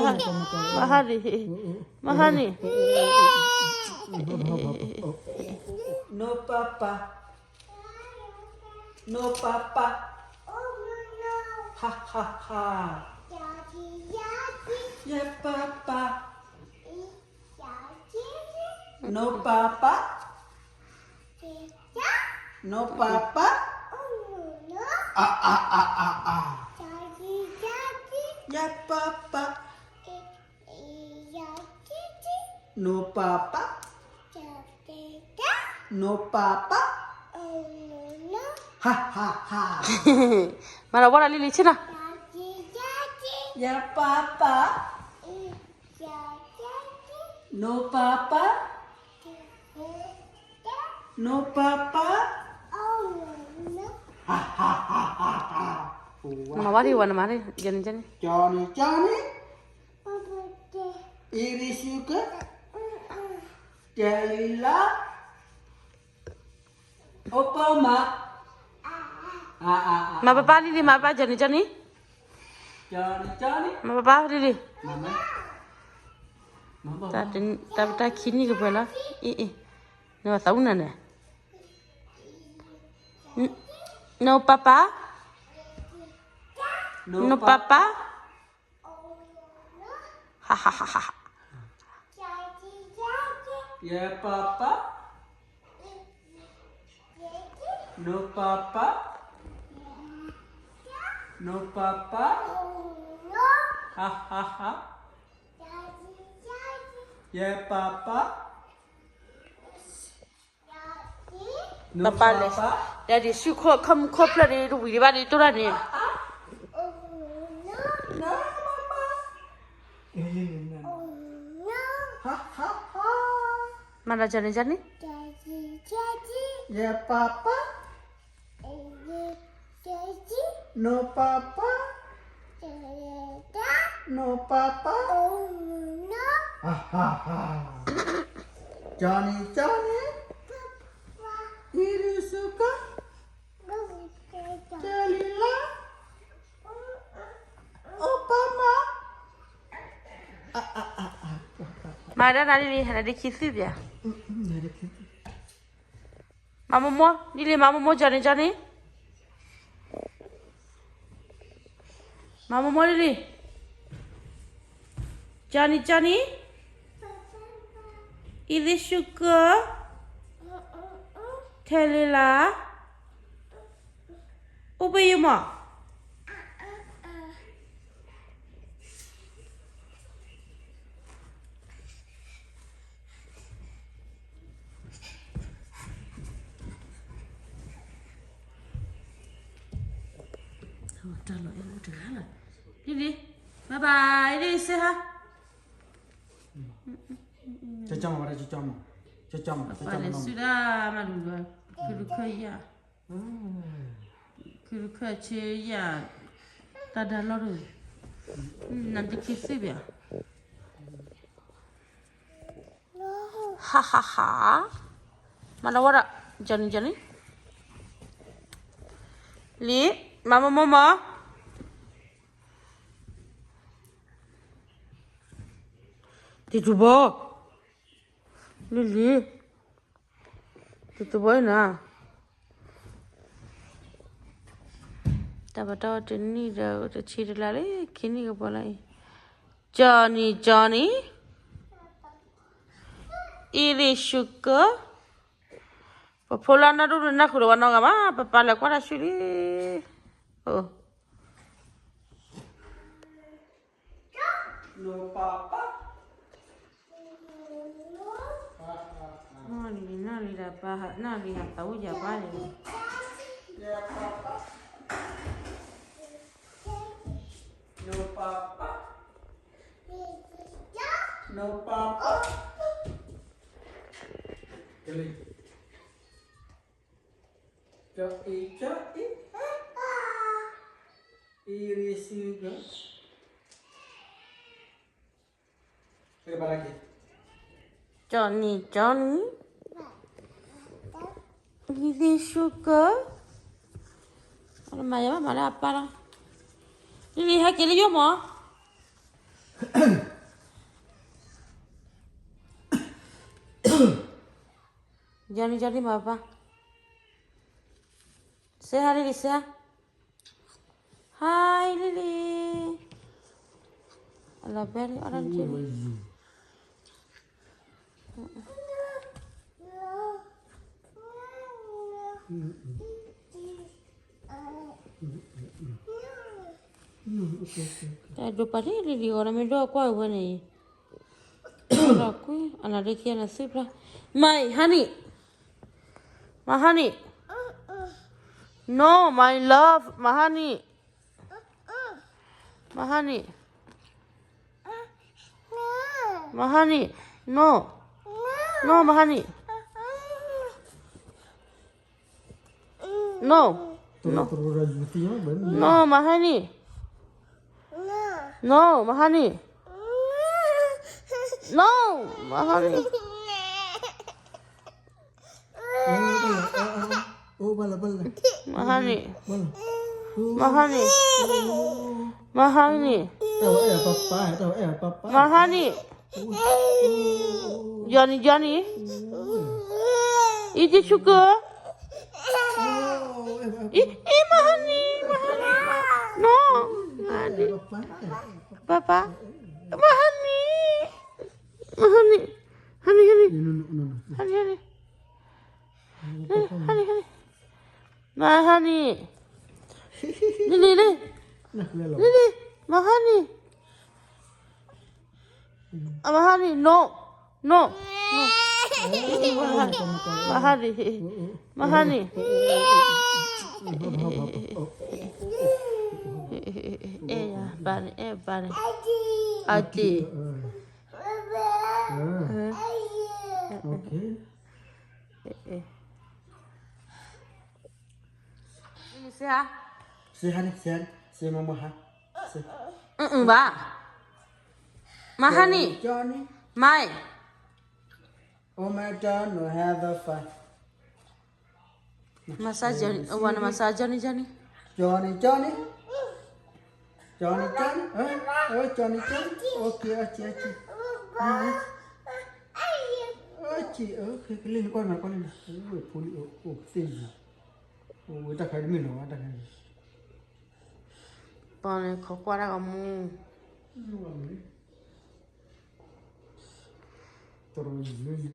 မဟါန့ၣ်, မဟါန့ၣ်, နိပၢ်ပၢ်, နိပၢ်ပၢ်, ဟါဟါဟါ, ယပၢ်ပၢ်, နိပၢ်ပၢ်, နိပၢ်ပၢ်, အါအါအါအါအါ, ယပၢ်ပၢ်, နိပၢ်ပၢ်, နိပၢ်ပၢ်, ဟါဟါဟါ, မၤလီၤဝဲဒၣ်လံလံဆ့နီၤ, ယပၢ်ပၢ်, နိပၢ်ပၢ်, နိပၢ်ပၢ်, ဟါဟါဟါဟါ, နမၤဝဲဒၣ်ဝဲနမၤဒ်, ကၠီန့ၣ်, ကၠီန့ၣ်, အံၤရံၤဆူကၢ, တဲလံလါ, အိၣ်ပၢ်မး, မၤပၢ်ပၢ်လံလံ မၤပၢ် ကၠီန့ၣ် ကၠီန့ၣ်, မၤပၢ်ပၢ်လံလံ, တၢ်ပတၢ်ခံနံၣ်ကပှဲၤလီၤ, အ့ၣ်အ့ၣ်, နသးအူနၤန့ၣ်, နိပၢ်ပၢ်, နိပၢ်ပၢ်, ဟါဟါဟါဟါ, ယပၢ်ပၢ်, နိပၢ်ပၢ်, နိပၢ်ပၢ်, ဟါဟါဟါ, ယပၢ်ပၢ်, ပၢ်ပၢ်လဲၣ်, ဒီးဒ်ဆူခီၣ်ခီၣ်မုၢ်ခီၣ်ဖျၢၣ်ဒီး တဝံၤဒံးဘၣ်ဒီး တိၢ်တၢ်န့ၣ်, မၤဒီး ကၠီန့ၣ် ကၠီန့ၣ်, ယပၢ်ပၢ်, နိပၢ်ပၢ်, နိပၢ်ပၢ်, ကၠီန့ၣ် ကၠီန့ၣ်, အံၤရံၤဆူကၢ, တဲလံလါ, အိၣ်ပၢ်မး, မၤဒၣ်နၤလံလံ နဒ့ခံသုၣ်ပၠး, မၤမိၢ်မိၢ်လံလံ မၤမိၢ်မိၢ် ကၠီန့ၣ် ကၠီန့ၣ်, မၤမိၢ်မိၢ်လံလံ, ကၠီန့ၣ် ကၠီန့ၣ်, အံၤရံၤဆူကၢ, ထဲလံလါ, အိၣ်ပၢ်ယိမး. တၢ်လီၤအဲၣ်အိၣ်တဂၤလီၤ, လံလံ, bye bye လံ say hi, ပၢ်လဲၤဆူဒၣ်မးဒုးဒီး, ခုတခၢၣ်ယၤ, ခုတခၢၣ်ဆ့ယၤ, တၢ်ဒါလီၢ်တဂ့ၤ, နတခံသ့ၣ်ပၠး, ဟါဟါဟါ, မၤလီၤဝဲဒၣ်, ကၠီန့ၣ် ကၠီန့ၣ်, လံ, မၤမိၢ်မိၢ်မး, တံၤတူၢ်ဘီ, လံလံ, တံၤတူၢ်ဘီအံၤနၤ, တၢ်ပတီၢ်တနံၣ်ဒီးတဆံတလါလံ ခံနံၣ်ကပှဲၤလီၤအံၤ, ကၠီန့ၣ် ကၠီန့ၣ်, အံၤရံၤဆူကၢ, ပဖိလၢနၢ်ဒိၣ်နၢ်ဃုာ်ဒီးဝဲနီတဂၤဘၣ် ပၢ်ပၢ်လဲၤကွၢ်တၢ်ဆူလံ, နၢ်လံ နၢ်လံဒီးပၢ် နၢ်လံဟးသးအိၣ်ယၤပၢ်န့ၣ်, ကၠီန့ၣ် ကၠီန့ၣ်, အံၤရံၤဆူကၢ, မၤယၤဘၣ် မၤလၢအပၢ်လီၤ, လံလံ ဟဲက့ၤလၢယိမး, Johnny, Johnny, my papa. Say hi, Lily, say hi. Hi, Lily. I love very orange jelly. Dopare Lily, ora me do kwa wene. Ora kui, ana de kia na sipra. My honey. My honey. No, my love, my honey. My honey. My honey. No. No, my honey. No. No. No, my honey. No, my honey. No, my honey. My honey. My honey. My honey. My honey. My honey. Johnny, Johnny. Iti suka. Ih, ih, my honey, my honey. No, my honey. Papa. My honey. My honey. Honey, honey. Honey, honey. Honey, honey. My honey. Lily, Lily. Lily, my honey. Ah, my honey, no. No. No. My honey. My honey. Eh, ya, bani, eh, bani. Ati. Eh. Okay. Eh, eh. Say hi. Say hi, say hi. Say mama hi. Say. Mm-mm, ba. My honey. Johnny. My. Oh, my God, no, have a fun. Masa Johnny, oh, wana masa Johnny, Johnny. Johnny, Johnny. Johnny, Johnny. Eh? Oh, Johnny, Johnny. Okay, okay, okay. Eh? Okay, okay. Kali ni kwana, kwana. Oh, puli, oh, oh, thank you. Oh, oh, taka ni no, taka ni. Pone kokwa da kamu. Toro ni.